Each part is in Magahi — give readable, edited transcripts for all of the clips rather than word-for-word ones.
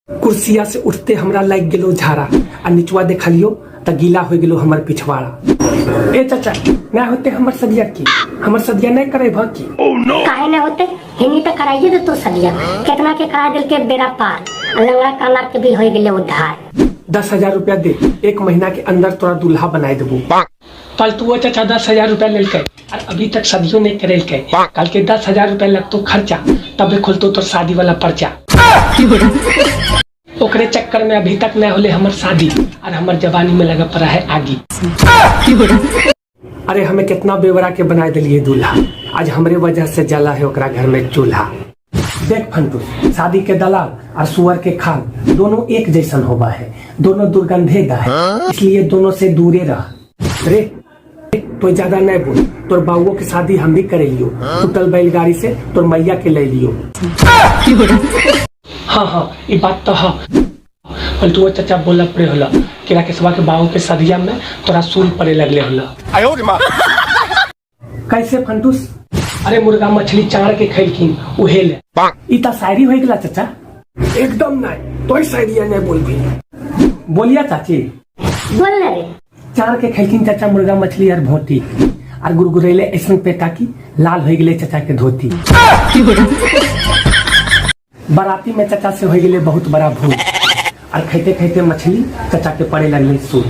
कुर्सिया से उठते हमरा लागि गेलो झाड़ा आ निचुआ देखलियो त गीला हो गेलो हमर पिछवाड़ा। ए चाचा, नहीं होते हमर सदिया की, हमर सदिया नहीं करे भ की। काहे नहीं होते? हिनी तो कराइए दे तो सदिया, कितना के करा दिल के बेड़ा पार, लंगड़ा काला के भी हो गेले उद्धार। 10,000 रुपया दे, 1 महीना के अंदर तोरा दूल्हा बनाए देबो। फालतू चाचा 10,000 रुपया लेलकै और अभी तक सदियो नहीं करेलकै। कल के 10,000 रुपया लगतो खर्चा, तबे खुलतो तोर शादी वाला पर्चा। ओकरे चक्कर में अभी तक नहीं होले हमर शादी और हमर जवानी में लगा पड़ा है आगी। अरे हमें कितना बेवरा के बनाए दिलिए दूल्हा, आज हमरे वजह से जला है ओकरा घर में चूल्हा। देख फंटू, शादी के दलाल और सुअर के खाल दोनों एक जैसन होबा है, दोनों दुर्गंधे दा है, इसलिए दोनों से दूरे रह। रे तो ज्यादा नहीं बोल, तोर बाबुओ के शादी हम भी करे लियो, टूटल बैलगाड़ी से तोर मैया के ले लियो। हाँ हाँ ये बात तो है। पलटुआ चाचा बोला पड़े होला कि राकेशवा के बाबू के सदिया में तोरा सूल पड़े लगले होला। कैसे फंटूस? अरे मुर्गा मछली चार के खैलखिन उहे ले। ई त शायरी हो गेला चाचा। एकदम नहीं, तो शायरी नहीं बोलबी। बोलिया चाची। बोल ना रे। चार के खैलखिन चाचा मुर्गा मछली और भोटी और गुरगुरेले ऐसन पेटा की लाल हो गेले चाचा के धोती। बाराती में चाचा से हो गेले बहुत बड़ा भूल और खाते खाते मछली चाचा के पड़े लगले सूल।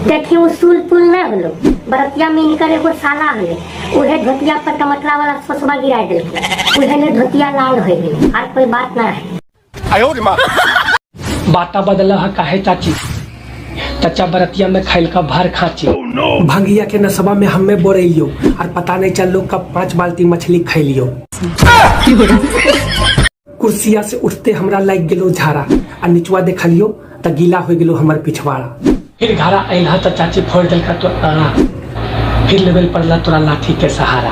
देखी वो सूल पुल ना होलो, बरतिया में इनकर एगो साला होले, उहे धोतिया पर टमाटरा वाला सोसवा गिरा देलकै, उहे ले धोतिया लाल हो गेले, और कोई बात ना है। बाता बदला है काहे चाची? चाचा बरतिया में खैल का भर खाची। भंगिया के नसबा में हमें बोरेलियो और पता नहीं चलो कब 5 बाल्टी मछली खैलियो। कुर्सिया से उठते हमरा लाग गेलो झाड़ा आ निचुआ देखलियो त गीला हो गेलो हमर पिछवाड़ा। फिर घरा आयल त चाची फोड़ देलका तो आड़ा, फिर लेवल पड़ला तोरा लाठी के सहारा।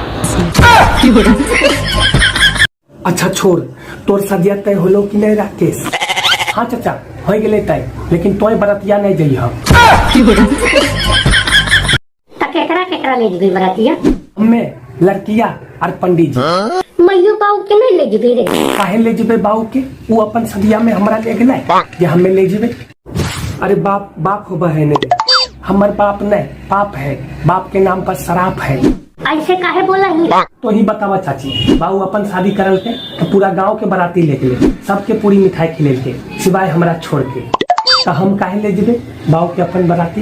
अच्छा छोड़, तोर सदिया तय होलो कि नहीं राकेश? हाँ चाचा हो गेले तय, लेकिन तोय बरतिया नहीं जइह। त केकरा केकरा ले जेबी बरतिया? हमें लड़किया और पंडित जी। मैयो बाबू के नहीं ले जेबी रे? काहे ले जेबे बाबू के? वो अपन सदिया में हमरा ले गेलै जे हमें ले जेबे। अरे बाप बाप होबा है नहीं, हमर बाप नहीं पाप है, बाप के नाम पर शराब है। ऐसे काहे बोला ही? तो ही बतावा चाची, बाबू अपन शादी करल के तो पूरा गांव के बाराती ले गेले, सबके पूरी मिठाई खिलेल के सिवाय हमरा छोड़ के, तो हम काहे ले जेबे बाबू के अपन बाराती?